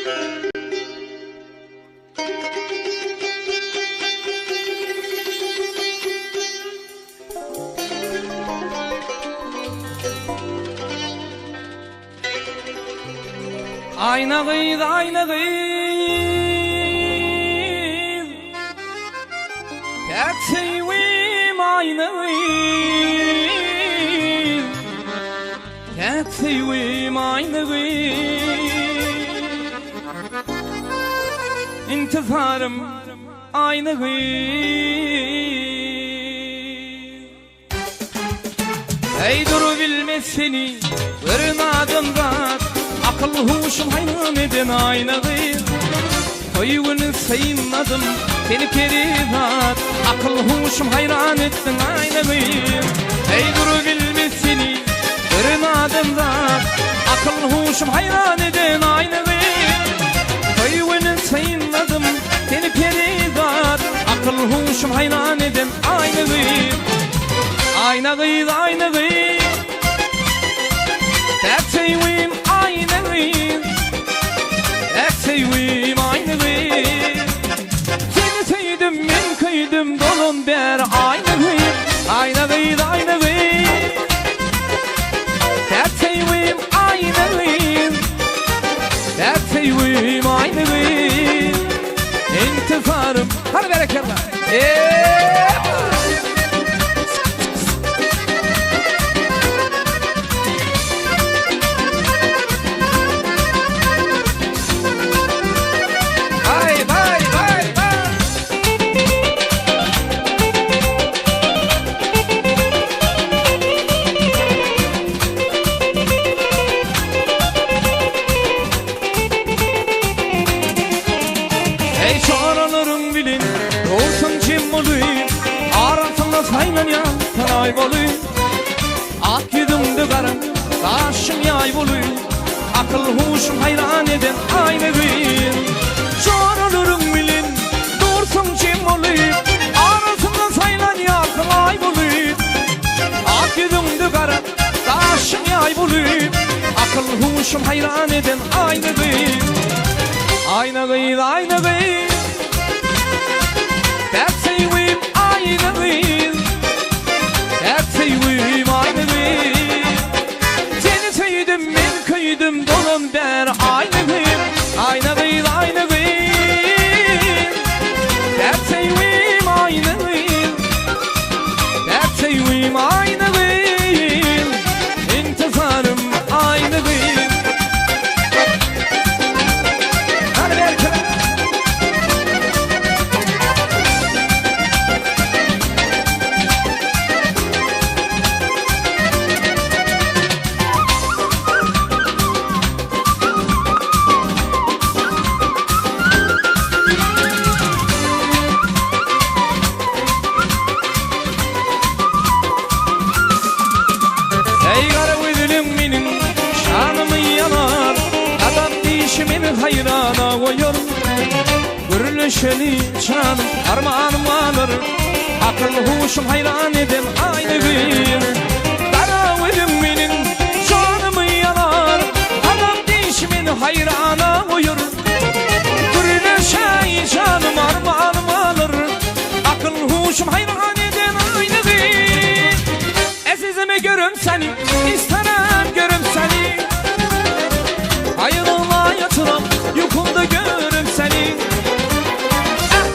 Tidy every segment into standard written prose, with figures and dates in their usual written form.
Aýna gyz, aýna gyz. Täk söýgim aýna gyz. Täk söýgim aýna gyz. Intizarym aýna gyz. Eý durubilmez seni gören adamzat Akyl huşum haýran eden aýna gyz Toý güni synladym seni perizat Akyl huşum haýran etdiň aýna gyz Eý durubilmez seni gören adamzat Akyl huşum haýran eden aýna gyz Toý güni synladym seni perizat Akyl huşum haýran eden Aýna gyz, aýna gyz, aýna gyz Täk söýgim aýna gyz Täk söýgim aýna gyz Seni söýdüm, men köýdüm, dolan bäri aýna gyz Aýna gyz, aýna gyz Täk söýgim aýna gyz Täk söýgim aýna gyz Intizarym, hany berekella! Eý çoralaryň bilin Dursun kim boly Arasynda saýlanýan sanaý boly Ak ýüzüňde gara Gaşyň ýaý boly Akyl huşum haýran eden aýna gyz Çoralaryň bilin Dursun kim boly Arasynda saýlanýan sanaý boly Ak ýüzüňde gara Gaşyň ýaý boly Akyl huşum haýran eden aýna gyz Aýna gyz aýna gyz Täk söýgim aýna gyz Täk söýgim aýna gyz Seni söýdüm men köýdüm dolan bäri aýna gyz Aýna gyz aýna gyz Täk söýgim aýna gyz Täk söýgim aýna gyz Intizarym aýna gyz Hany berkele. Eý gara gözülim meniň şanymy ýalar Gadam dişi meni haýrana goýar Gürleşeli janym armanym galar Akyl huşum haýran eden aýna gyz Gara gözüm meniň janymy ýalar Gadam dişi meni haýrana goýar Gürleşeý janym armanym galar Akyl huşum haýran eden aýna gyz Ezizimi görüm seni, istenem görüm seni Ayrılma yatıram, yukumda görüm seni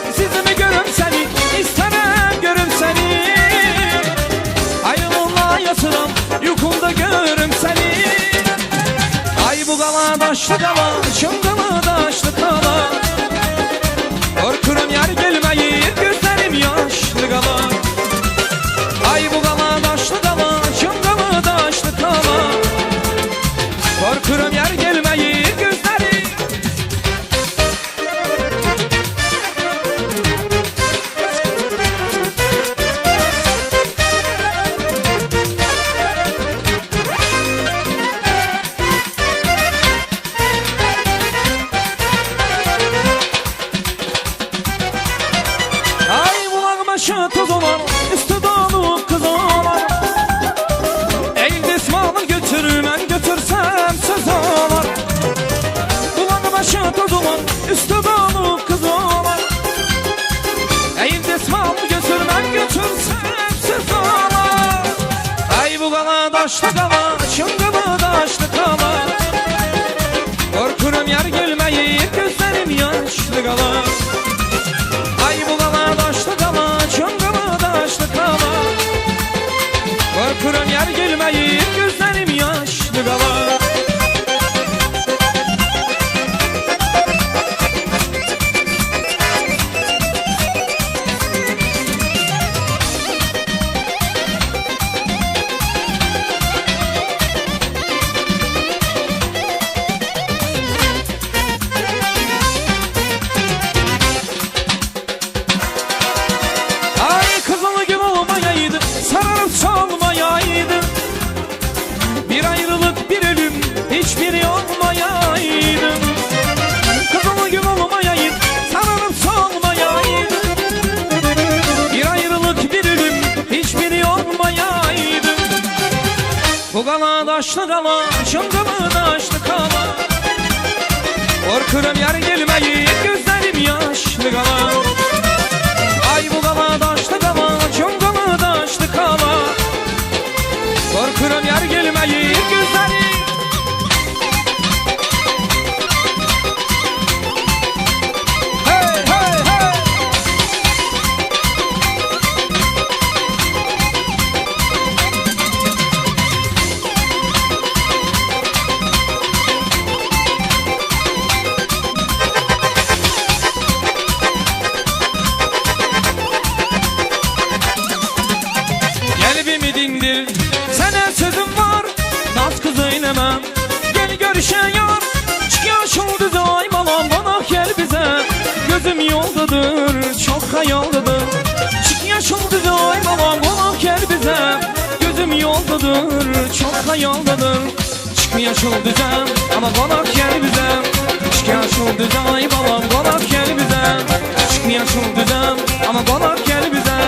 Ezizimi görüm seni, istenem görüm seni Ayrılma yatıram, yukumda görüm seni Ay bu qala daşlı qala, çınqılı daşlı qala Korkuram yar gelmeyi, gözlerim yaşlı qala Ay bu qala daşlı qala, çınqılı daşlı qala Korkuram yar gelmeyi, gözlerim tozulan, üstü dolu kız olan. Eğil desmal götürmem götürsem söz ola. Ay bu kala daşlı kala, çıngılı daşlı kala. Korkurum yar gelmeyi, gözlerim yaşlı kala. Ay bu kala daşlı kala, çıngılı daşlı kala. Korkurum yar gelmeyi, gözlerim yaşlı kala. Ay kızılı gül olmayaydı, sararıp solmayaydı. Bir ayrılık bir ölüm, hiçbiri olmayaydı. Kızılı gül olmayaydı, sararıp solmayaydı. Bir ayrılık bir ölüm, hiçbiri olmayaydı. Bu kala daşlı kala, şındılı daşlı kala. Korkuram yar gelmeyi, gözlerim yaşlı kala. Ay bu kala daşlı kala, çıngalı daşlı kala. Korkuram yar gelmeyi, gözlerim. Hey hey hey! Kalbimi dindir Sana sözüm var Naz kız eylemem Gel görüşe yar Çık yaşıl düze ay balam Bana gel bize Gözüm yoldadır Çok hayaldadır Çık yaşıl düze ay balam Bana gel bize Gözüm yoldadır Çok hayaldadır Çık yaşıl düze Ama bana gel bize Çık yaşıl düze ay balam Bana gel bize Çık yaşıl düze Ama bana gel bize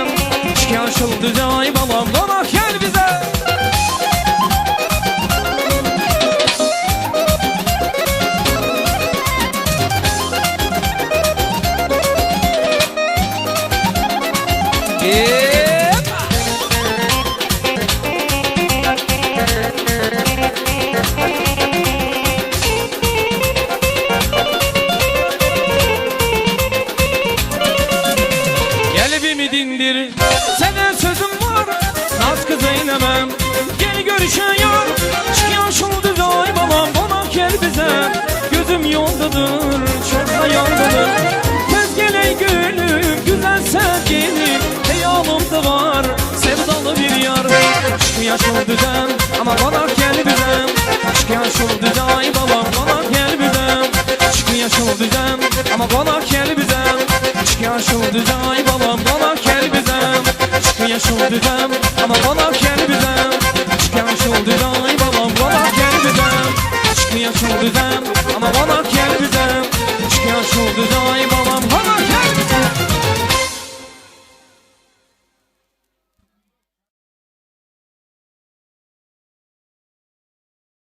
Çık yaşıl düze ay balam Bana gel bize. Yep. Kalbimi dindir Sana sözüm var Naz kız eylemem Gel görüşe yar Çık yaşıl düze ay balam Bana gel bize Gözüm yoldadır Çok da yoldadır Tez gel ey gülüm Güzel sevgilim Heyalımda var Sevdalı bir yar Çık yaşıl düzem Ama bana gel bize Çık yaşıl düze ay balam Bana gel bize Çık yaşıl düzem Ama bana gel bize Çık yaşıl düze ay balam Bana gel bize Çık yaşıl düzem Ama bana gel bize Çık yaşıl düze ay balam Bana gel bize Çık yaşıl düzem Ama bana gel bize Çık yaşıl düze ay balam.